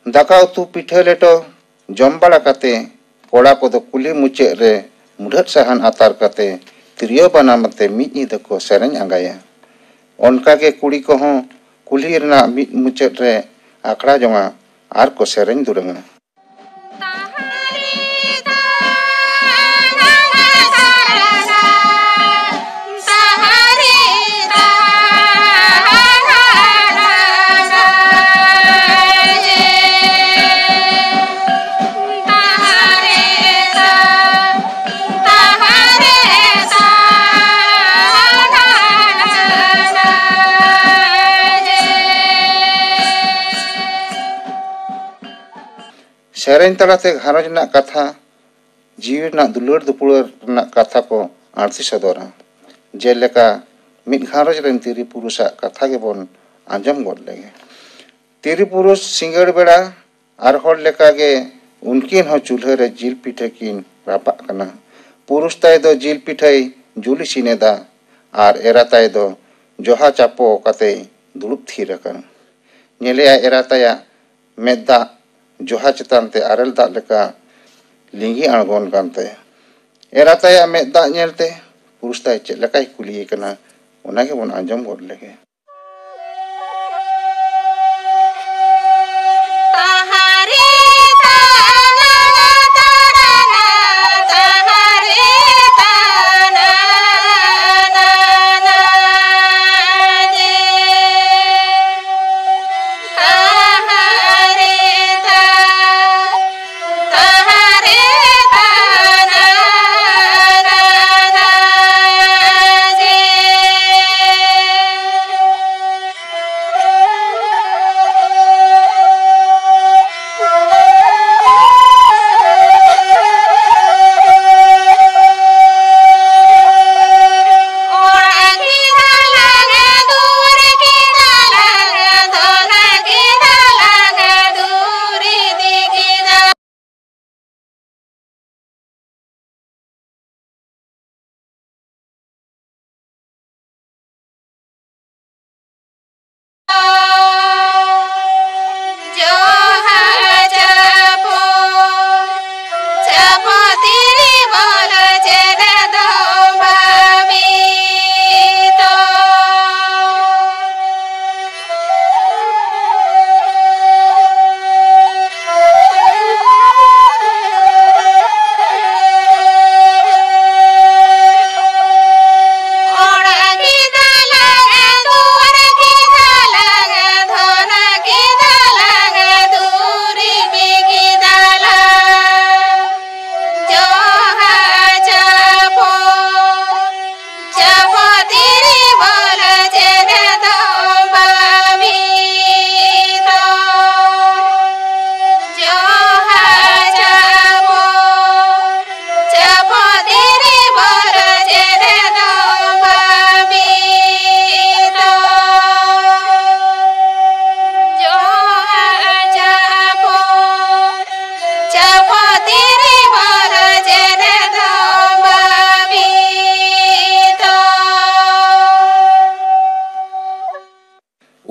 ᱫᱟᱠᱟ ᱩᱛᱩ ᱯᱤᱴᱷᱟᱹ ᱞᱮᱴᱚ ᱡᱚᱢ ᱵᱟᱲᱟ ᱠᱟᱛᱮ ᱠᱚᱲᱟ ᱠᱚᱫᱚ ᱠᱩᱞᱦᱤ ᱢᱩᱪᱟᱹᱫ ᱨᱮ ᱢᱩᱰᱷᱟᱹᱫ ᱥᱟᱦᱟᱱ ᱟᱛᱟᱨ ᱠᱟᱛᱮ ᱛᱤᱨᱭᱳ ᱵᱟᱱᱟᱢ ᱟᱛᱮ ᱢᱤᱫ ᱧᱤᱫᱟᱹ ᱠᱚ ᱥᱮᱨᱮᱧ ᱟᱸᱜᱟᱭᱟ᱾ ᱚᱱᱠᱟᱜᱮ ᱠᱩᱲᱤ ᱠᱚᱦᱚᱸ ᱠᱩᱞᱦᱤ ᱨᱮᱱᱟᱜ ᱢᱤᱫ ᱢᱩᱪᱟᱹᱫ ᱨᱮ ᱟᱠᱷᱲᱟ ᱡᱚᱝᱟ ᱟᱨ ᱠᱚ ᱥᱮᱨᱮᱧ ᱫᱩᱨᱟᱹᱝᱟ᱾ ᱥᱮᱨᱮᱧ ᱛᱟᱞᱟᱛᱮ ᱜᱷᱟᱨᱚᱸᱡᱽ ᱨᱮᱱᱟᱜ ᱠᱟᱛᱷᱟ, ᱡᱤᱣᱤ ᱨᱮᱱᱟᱜ ᱫᱩᱞᱟᱹᱲ ᱫᱩᱯᱩᱞᱟᱹᱲ ᱨᱮᱱᱟᱜ ᱠᱟᱛᱷᱟ ᱠᱚ ᱟᱹᱲᱛᱤ ᱥᱚᱫᱚᱨᱟ᱾ ᱡᱮᱞᱮᱠᱟ, ᱢᱤᱫ ᱜᱷᱟᱨᱚᱸᱡᱽ ᱨᱮᱱ ᱛᱤᱨᱤ ᱯᱩᱨᱩᱥᱟᱜ ᱠᱟᱛᱷᱟ ᱜᱮᱵᱚᱱ ᱟᱸᱡᱚᱢ ᱜᱚᱫ ᱞᱮᱜᱮ᱾ ᱛᱤᱨᱤ ᱯᱩᱨᱩᱥ ᱥᱤᱸᱜᱟᱹᱲ ᱵᱮᱲᱟ ᱟᱨ ᱦᱚᱲ ᱞᱮᱠᱟᱜᱮ ᱩᱱᱠᱤᱱ ᱦᱚᱸ ᱪᱩᱞᱦᱟᱹ ᱨᱮ ᱡᱤᱞ ᱯᱤᱴᱷᱟᱹ ᱠᱤᱱ ᱨᱟᱯᱟᱜ ᱠᱟᱱᱟ᱾ ᱯᱩᱨᱩᱥ ᱛᱟᱭ ᱫᱚ ᱡᱤᱞ ᱯᱤᱴᱷᱟᱹᱭ ᱡᱩᱞ ᱤᱥᱤᱱ ᱮᱫᱟ ᱟᱨ ᱮᱨᱟ ᱛᱟᱭ ᱫᱚ ᱡᱚᱦᱟ ᱪᱟᱯᱚ ᱠᱟᱛᱮᱭ ᱫᱩᱲᱩᱵ ᱛᱷᱤᱨ ᱟᱠᱟᱱᱟ᱾ ᱧᱮᱞᱮᱜᱼᱟᱭ ᱮᱨᱟ ᱛᱟᱭᱟᱜ ᱢᱮᱫ ᱫᱟᱜ ᱡᱚᱦᱟ ᱪᱮᱛᱟᱱ ᱛᱮ ᱟᱨᱮᱞ ᱫᱟᱜ ᱞᱮᱠᱟ ᱞᱤᱸᱜᱤ ᱟᱬᱜᱚᱱ ᱠᱟᱱ ᱛᱟᱭᱟ᱾ ᱮᱨᱟ ᱛᱟᱭᱟᱜ ᱢᱮᱫ ᱫᱟᱜ ᱧᱮᱞᱛᱮ ᱯᱩᱨᱩᱥ ᱛᱟᱭ ᱪᱮᱫ ᱞᱮᱠᱟᱭ ᱠᱩᱞᱤᱭᱮ ᱠᱟᱱᱟ, ᱚᱱᱟ ᱜᱮᱵᱚᱱ ᱟᱸᱡᱚᱢ ᱜᱚᱫ ᱞᱮᱜᱮ᱾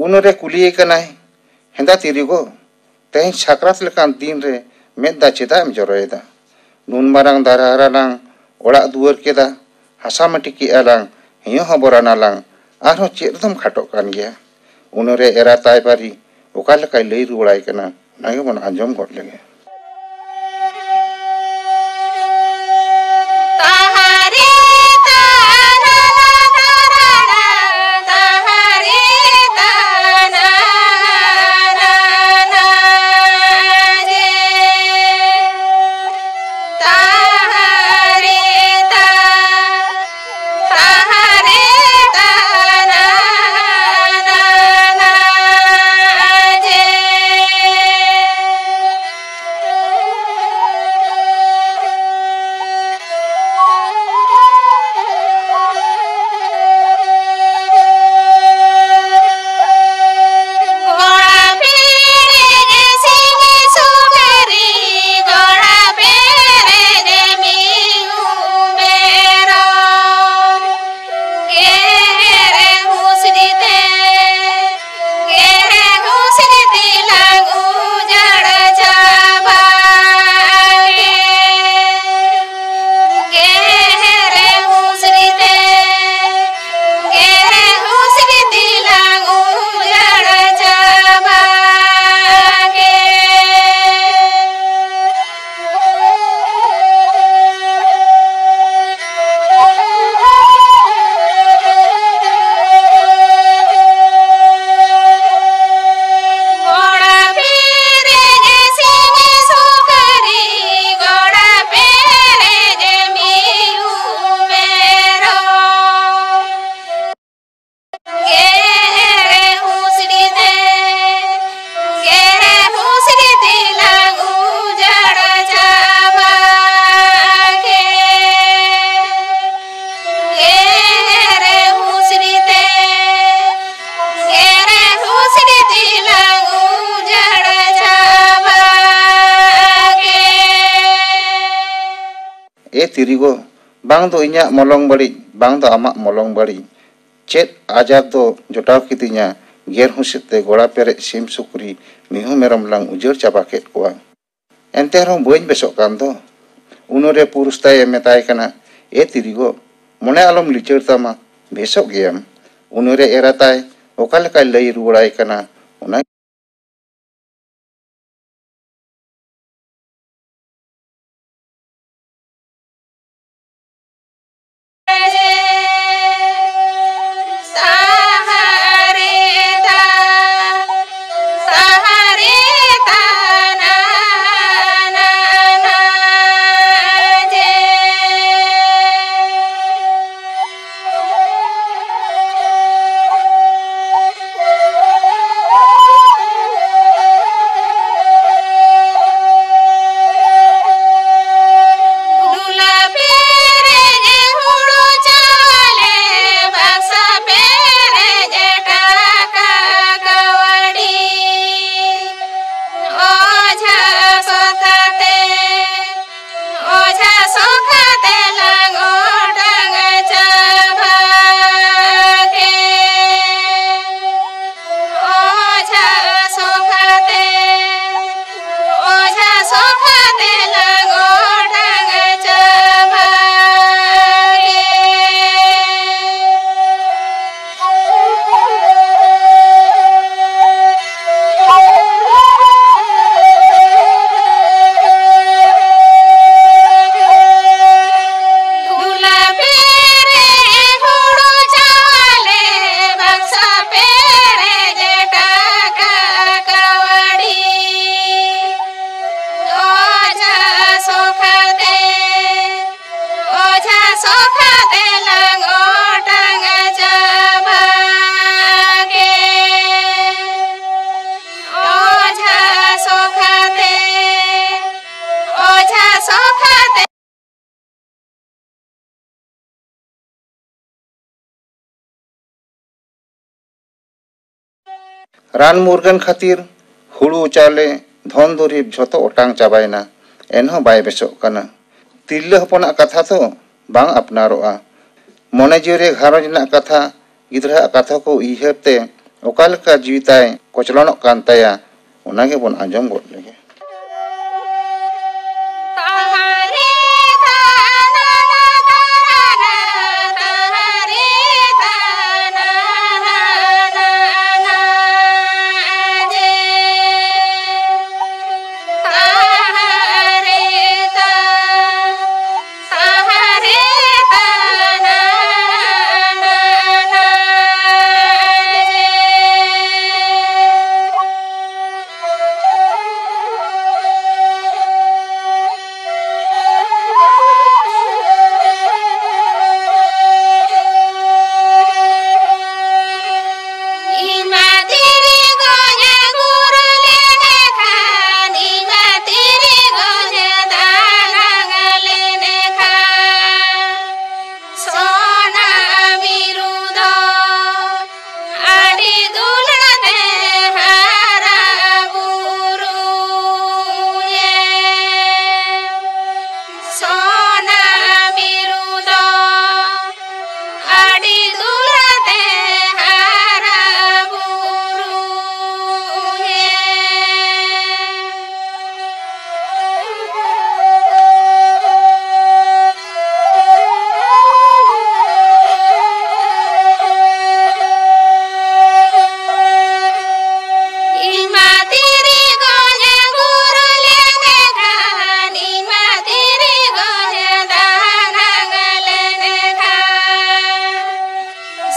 ᱩᱱᱨᱮ ᱠᱩᱞᱤᱭᱮ ᱠᱟᱱᱟᱭ, "ᱦᱮᱸᱫᱟ ᱛᱤᱨᱤ ᱜᱚ, ᱛᱮᱦᱮᱧ ᱥᱟᱠᱨᱟᱛ ᱞᱮᱠᱟᱱ ᱫᱤᱱ ᱨᱮ ᱢᱮᱫ ᱫᱟᱜ ᱪᱮᱫᱟᱜ ᱮᱢ ᱡᱚᱨᱚᱭᱮᱫᱟ? ᱱᱩᱱ ᱢᱟᱨᱟᱝ ᱫᱟᱨᱦᱟ ᱨᱮᱞᱟᱝ ᱚᱲᱟᱜ ᱫᱩᱣᱟᱹᱨ ᱠᱮᱫᱟ, ᱦᱟᱥᱟ ᱢᱟᱹᱴᱤ ᱠᱮᱜᱼᱟ ᱞᱟᱝ, ᱦᱮᱸᱭᱚ ᱦᱚᱵᱚᱨ ᱟᱱᱟ ᱞᱟᱝ, ᱟᱨᱦᱚᱸ ᱪᱮᱫ ᱫᱚᱢ ᱠᱷᱟᱴᱚᱜ ᱠᱟᱱ ᱜᱮᱭᱟ?" ᱩᱱᱨᱮ ᱮᱨᱟ ᱛᱟᱭ ᱯᱟᱹᱨᱤ ᱚᱠᱟ ᱞᱮᱠᱟᱭ ᱞᱟᱹᱭ ᱨᱩᱣᱟᱹᱲᱟᱭ ᱠᱟᱱᱟ, ᱚᱱᱟ ᱜᱮᱵᱚᱱ ᱟᱸᱡᱚᱢ ᱜᱚᱫ ᱞᱮᱜᱮ᱾ ᱮ ᱛᱤᱨᱤᱜᱚ, ᱵᱟᱝ ᱫᱚ ᱤᱧᱟᱹᱜ ᱢᱚᱞᱚᱝ ᱵᱟᱹᱲᱤᱡ, ᱵᱟᱝ ᱫᱚ ᱟᱢᱟᱜ ᱢᱚᱞᱚᱝ ᱵᱟᱹᱲᱤᱡ᱾ ᱪᱮᱫ ᱟᱡᱟᱨ ᱫᱚ ᱡᱚᱴᱟᱣ ᱠᱤᱫᱤᱧᱟ, ᱜᱮᱨ ᱦᱩᱸᱥᱤᱫ ᱛᱮ ᱜᱚᱲᱟ ᱯᱮᱨᱮᱡ ᱥᱤᱢ ᱥᱩᱠᱨᱤ, ᱢᱤᱦᱩ ᱢᱮᱨᱚᱢ ᱞᱟᱝ ᱩᱡᱟᱹᱲ ᱪᱟᱵᱟ ᱠᱮᱫ ᱠᱚᱣᱟ᱾ ᱮᱱᱛᱮ ᱨᱮᱦᱚᱸ ᱵᱟᱹᱧ ᱵᱮᱥᱚᱜ ᱠᱟᱱ ᱫᱚ᱾ ᱩᱱᱨᱮ ᱯᱩᱨᱩᱥ ᱛᱟᱭ ᱢᱮᱛᱟᱭ ᱠᱟᱱᱟ, "ᱮ ᱛᱤᱨᱤᱜᱚ, ᱢᱚᱱᱮ ᱟᱞᱚᱢ ᱞᱤᱪᱟᱹᱲ ᱛᱟᱢᱟ, ᱵᱮᱥᱚᱜ ᱜᱮᱭᱟᱢ᱾" ᱩᱱᱨᱮ ᱮᱨᱟ ᱛᱟᱭ ᱚᱠᱟ ᱞᱮᱠᱟᱭ ᱞᱟᱹᱭ ᱨᱩᱣᱟᱹᱲᱟᱭ ᱠᱟᱱᱟ, ᱚᱱᱟ ᱚᱡᱷᱟ ᱥᱚᱠᱷᱟᱛᱮ, ᱚᱡᱷᱟ ᱥᱚᱠᱷᱟᱛᱮ ᱞᱟᱝ ᱚᱴᱟᱝ ᱪᱟᱵᱟ ᱠᱮᱫ᱾ ᱚᱡᱷᱟ ᱥᱚᱠᱷᱟᱛᱮ, ᱚᱡᱷᱟ ᱥᱚᱠᱷᱟᱛᱮ ᱞᱟᱝ ᱚᱴᱟᱝ ᱪᱟᱵᱟ ᱠᱮᱫ᱾ ᱚᱡᱷᱟ ᱥᱚᱠᱷᱟ ᱛᱮᱞᱟᱝ ᱚᱴᱟᱝ ᱪᱟᱵᱟ ᱠᱮᱫ᱾ ᱚᱡᱷᱟ ᱥᱚᱠᱷᱟ ᱛᱮ, ᱚᱡᱷᱟ ᱥᱚᱠᱷᱟ ᱛᱮ᱾ ᱨᱟᱱ ᱢᱩᱨᱜᱟᱹᱱ ᱠᱷᱟᱹᱛᱤᱨ ᱦᱩᱲᱩ ᱪᱟᱣᱞᱮ, ᱫᱷᱚᱱ ᱫᱩᱨᱤᱵᱽ ᱡᱷᱚᱛᱚ ᱚᱴᱟᱝ ᱪᱟᱵᱟᱭᱮᱱᱟ, ᱮᱱᱦᱚᱸ ᱵᱟᱭ ᱵᱮᱥᱚᱜ ᱠᱟᱱᱟ᱾ ᱛᱤᱨᱞᱟᱹ ᱦᱚᱯᱚᱱᱟᱜ ᱠᱟᱛᱷᱟ ᱫᱚ ᱵᱟᱝ ᱟᱯᱱᱟᱨᱚᱜᱼᱟ᱾ ᱢᱚᱱᱮ ᱡᱤᱣᱤ ᱨᱮ ᱜᱷᱟᱨᱚᱸᱡᱽ ᱨᱮᱱᱟᱜ ᱠᱟᱛᱷᱟ, ᱜᱤᱫᱽᱨᱟᱹᱣᱟᱜ ᱠᱟᱛᱷᱟ ᱠᱚ ᱩᱭᱦᱟᱹᱨ ᱛᱮ ᱚᱠᱟ ᱞᱮᱠᱟ ᱡᱤᱣᱤ ᱛᱟᱭ ᱠᱚᱪᱞᱚᱱᱚᱜ ᱠᱟᱱ ᱛᱟᱭᱟ, ᱚᱱᱟ ᱜᱮᱵᱚᱱ ᱟᱸᱡᱚᱢ ᱜᱚᱫ ᱞᱮᱜᱮ᱾ ᱥᱚᱱᱟ ᱢᱤᱨᱩ ᱫᱚ ᱟᱹᱰᱤ ᱫᱩᱞᱟᱹᱲ ᱛᱮ ᱦᱟᱨᱟ ᱵᱩᱨᱩᱭᱮ᱾ ᱥᱚᱱᱟ ᱢᱤᱨᱩ ᱫᱚ ᱟᱹᱰᱤ ᱫᱩᱞᱟᱹᱲ ᱛᱮ ᱦᱟᱨᱟ ᱵᱩᱨᱩᱭᱮ᱾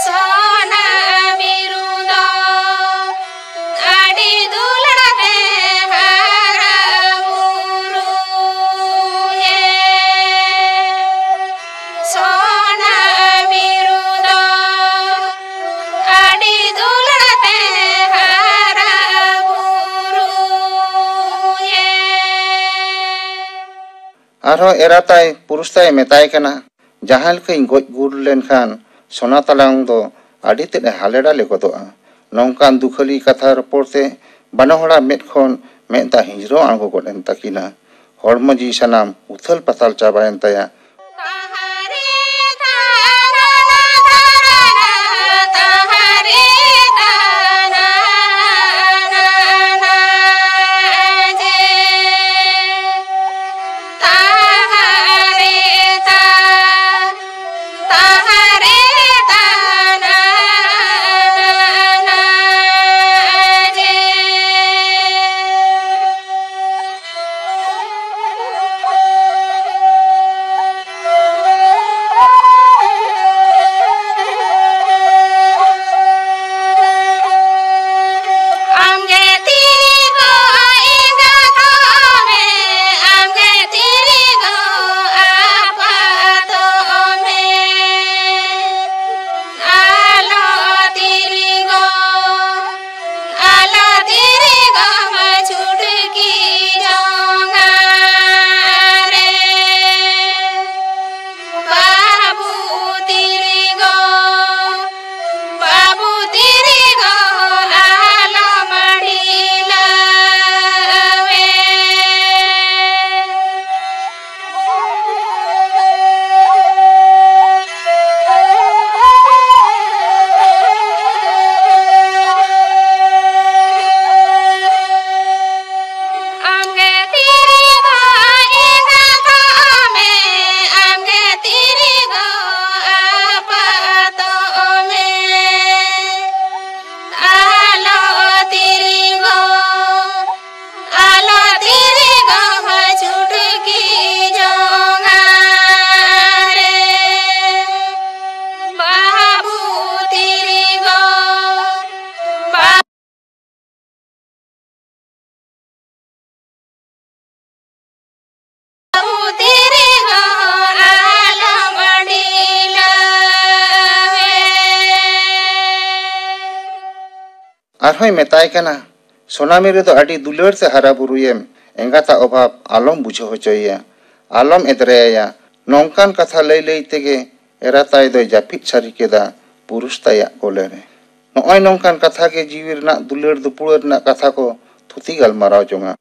ᱥᱚᱱᱟ ᱢᱤᱨᱩ ᱫᱚ ᱟᱹᱰᱤ ᱫᱩᱞᱟᱹᱲ ᱛᱮ ᱦᱟᱨᱟ ᱵᱩᱨᱩᱭᱮ᱾ ᱥᱚᱱᱟ ᱢᱤᱨᱩ ᱫᱚ ᱟᱹᱰᱤ ᱫᱩᱞᱟᱹᱲ ᱛᱮ ᱦᱟᱨᱟ ᱵᱩᱨᱩᱭᱮ᱾ ᱟᱨᱦᱚᱸ ᱮᱨᱟ ᱛᱟᱭ ᱯᱩᱨᱩᱥ ᱛᱟᱭ ᱢᱮᱛᱟᱭ ᱠᱟᱱᱟ, ᱡᱟᱦᱟᱸ ᱞᱮᱠᱟᱧ ᱜᱚᱡ ᱜᱩᱨ ᱞᱮᱱᱠᱷᱟᱱ ᱥᱚᱱᱟ ᱛᱟᱞᱟᱝ ᱫᱚ ᱟᱹᱰᱤ ᱛᱮᱫ ᱮ ᱦᱟᱞᱮ ᱰᱟᱞᱮ ᱜᱚᱫᱚᱜᱼᱟ᱾ ᱱᱚᱝᱠᱟᱱ ᱫᱩᱠᱷᱟᱹᱞᱤ ᱠᱟᱛᱷᱟ ᱨᱚᱯᱚᱲ ᱛᱮ ᱵᱟᱱᱟ ᱦᱚᱲᱟᱜ ᱢᱮᱫ ᱠᱷᱚᱱ ᱢᱮᱫ ᱫᱟᱜ ᱦᱤᱸᱡᱽᱨᱟᱹᱣ ᱟᱬᱜᱚ ᱜᱚᱫ ᱮᱱ ᱛᱟᱹᱠᱤᱱᱟ᱾ ᱦᱚᱲᱢᱚ ᱡᱤᱣᱤ ᱥᱟᱱᱟᱢ ᱩᱛᱷᱟᱹᱞ ᱯᱟᱛᱟᱞ ᱪᱟᱵᱟᱭᱮᱱ ᱛᱟᱭᱟ᱾ ᱟᱨᱦᱚᱸᱭ ᱢᱮᱛᱟᱭ ᱠᱟᱱᱟ, "ᱥᱳᱱᱟᱢᱤ ᱨᱮᱫᱚ ᱟᱹᱰᱤ ᱫᱩᱞᱟᱹᱲ ᱛᱮ ᱦᱟᱨᱟ ᱵᱩᱨᱩᱭᱮᱢ, ᱮᱸᱜᱟᱛᱟᱜ ᱚᱵᱷᱟᱵᱽ ᱟᱞᱚᱢ ᱵᱩᱡᱷᱟᱹᱣ ᱦᱚᱪᱚᱭᱮᱭᱟ, ᱟᱞᱚᱢ ᱮᱫᱽᱨᱮᱭᱟᱭᱟ᱾" ᱱᱚᱝᱠᱟᱱ ᱠᱟᱛᱷᱟ ᱞᱟᱹᱭ ᱞᱟᱹᱭ ᱛᱮᱜᱮ ᱮᱨᱟ ᱛᱟᱭ ᱫᱚᱭ ᱡᱟᱹᱯᱤᱫ ᱥᱟᱹᱨᱤ ᱠᱮᱫᱟ ᱯᱩᱨᱩᱥ ᱛᱟᱭᱟᱜ ᱠᱚᱞᱮ ᱨᱮ᱾ ᱱᱚᱜᱼᱚᱭ ᱱᱚᱝᱠᱟᱱ ᱠᱟᱛᱷᱟ ᱜᱮ ᱡᱤᱣᱤ ᱨᱮᱱᱟᱜ ᱫᱩᱞᱟᱹᱲ ᱫᱩᱯᱩᱞᱟᱹᱲ ᱨᱮᱱᱟᱜ ᱠᱟᱛᱷᱟ ᱠᱚ ᱛᱷᱩᱛᱤ ᱜᱟᱞᱢᱟᱨᱟᱣ ᱡᱚᱝᱟ᱾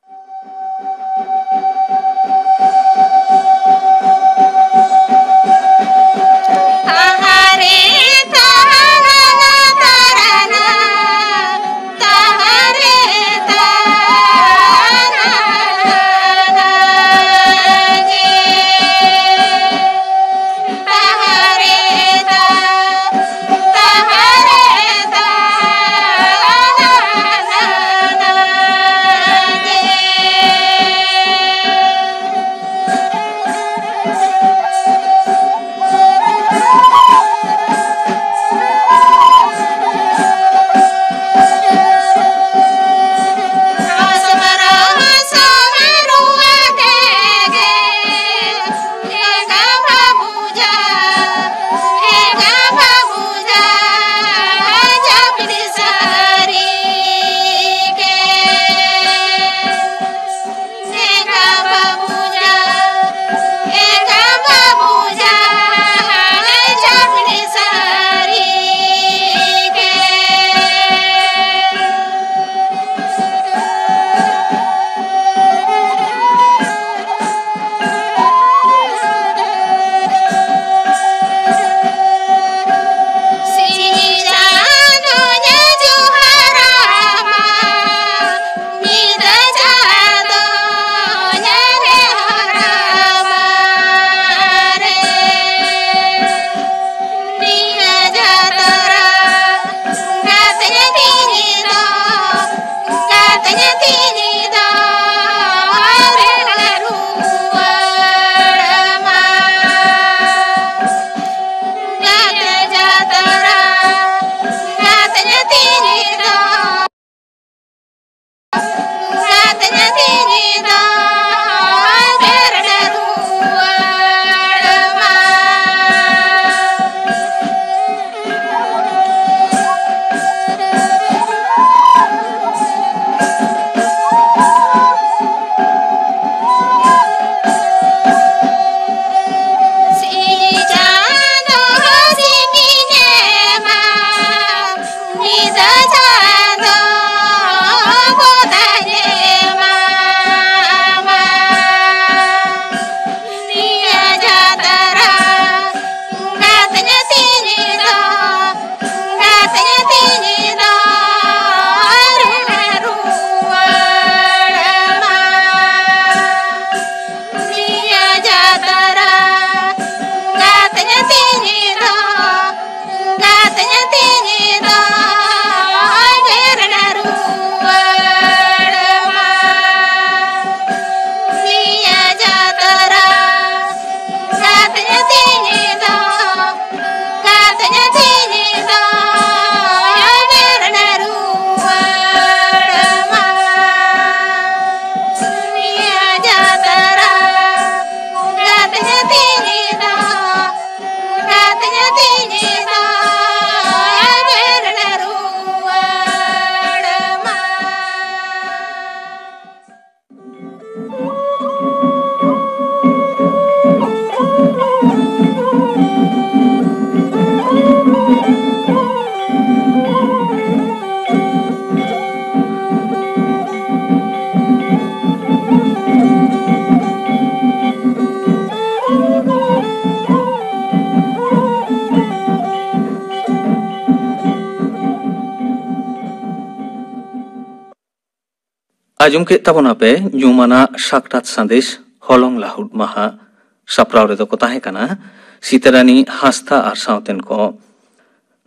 ᱟᱸᱡᱚᱢ ᱠᱮᱫ ᱛᱟᱵᱚᱱᱟᱯᱮ ᱧᱩᱢᱟᱱᱟᱜ ᱥᱟᱠᱨᱟᱛ ᱥᱟᱸᱫᱮᱥ ᱦᱚᱞᱚᱝ ᱞᱟᱹᱦᱩᱫ ᱢᱟᱦᱟ᱾ ᱥᱟᱯᱲᱟᱣ ᱨᱮᱫᱚ ᱠᱚ ᱛᱟᱦᱮᱸ ᱠᱟᱱᱟ ᱥᱤᱛᱟᱨᱟᱱᱤ ᱦᱟᱸᱥᱫᱟ ᱟᱨ ᱥᱟᱶᱛᱮᱱ ᱠᱚ᱾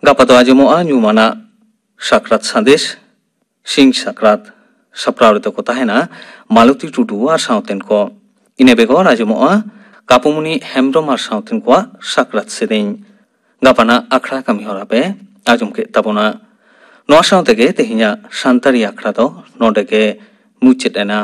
ᱜᱟᱯᱟ ᱫᱚ ᱟᱸᱡᱚᱢᱚᱜᱼᱟ ᱧᱩᱢᱟᱱᱟᱜ ᱥᱟᱠᱨᱟᱛ ᱥᱟᱸᱫᱮᱥ, ᱥᱤᱧ ᱥᱟᱠᱨᱟᱛ᱾ ᱥᱟᱯᱲᱟᱣ ᱨᱮᱫᱚ ᱠᱚ ᱛᱟᱦᱮᱱᱟ ᱢᱟᱞᱚᱛᱤ ᱴᱩᱰᱩ ᱟᱨ ᱥᱟᱶᱛᱮᱱ ᱠᱚ᱾ ᱤᱱᱟᱹ ᱵᱮᱜᱚᱨ ᱟᱸᱡᱚᱢᱚᱜᱼᱟ ᱠᱟᱯᱩᱢᱩᱱᱤ ᱦᱮᱢᱵᱽᱨᱚᱢ ᱟᱨ ᱥᱟᱶᱛᱮᱱ ᱠᱚᱣᱟᱜ ᱥᱟᱠᱨᱟᱛ ᱥᱮᱨᱮᱧ᱾ ᱜᱟᱯᱟᱱᱟᱜ ᱟᱠᱷᱲᱟ ᱠᱟᱹᱢᱤ ᱦᱚᱨᱟ ᱯᱮ ᱟᱸᱡᱚᱢ ᱠᱮᱫ ᱛᱟᱵᱚᱱᱟ᱾ ᱱᱚᱣᱟ ᱥᱟᱶ ᱛᱮᱜᱮ ᱛᱮᱦᱮᱧᱟᱜ ᱥᱟᱱᱛᱟᱲᱤ ᱟᱠᱷᱲᱟ ᱫᱚ ᱱᱚᱰᱮ ᱜᱮ ᱢᱩᱪᱟᱹᱫ ᱮᱱᱟ᱾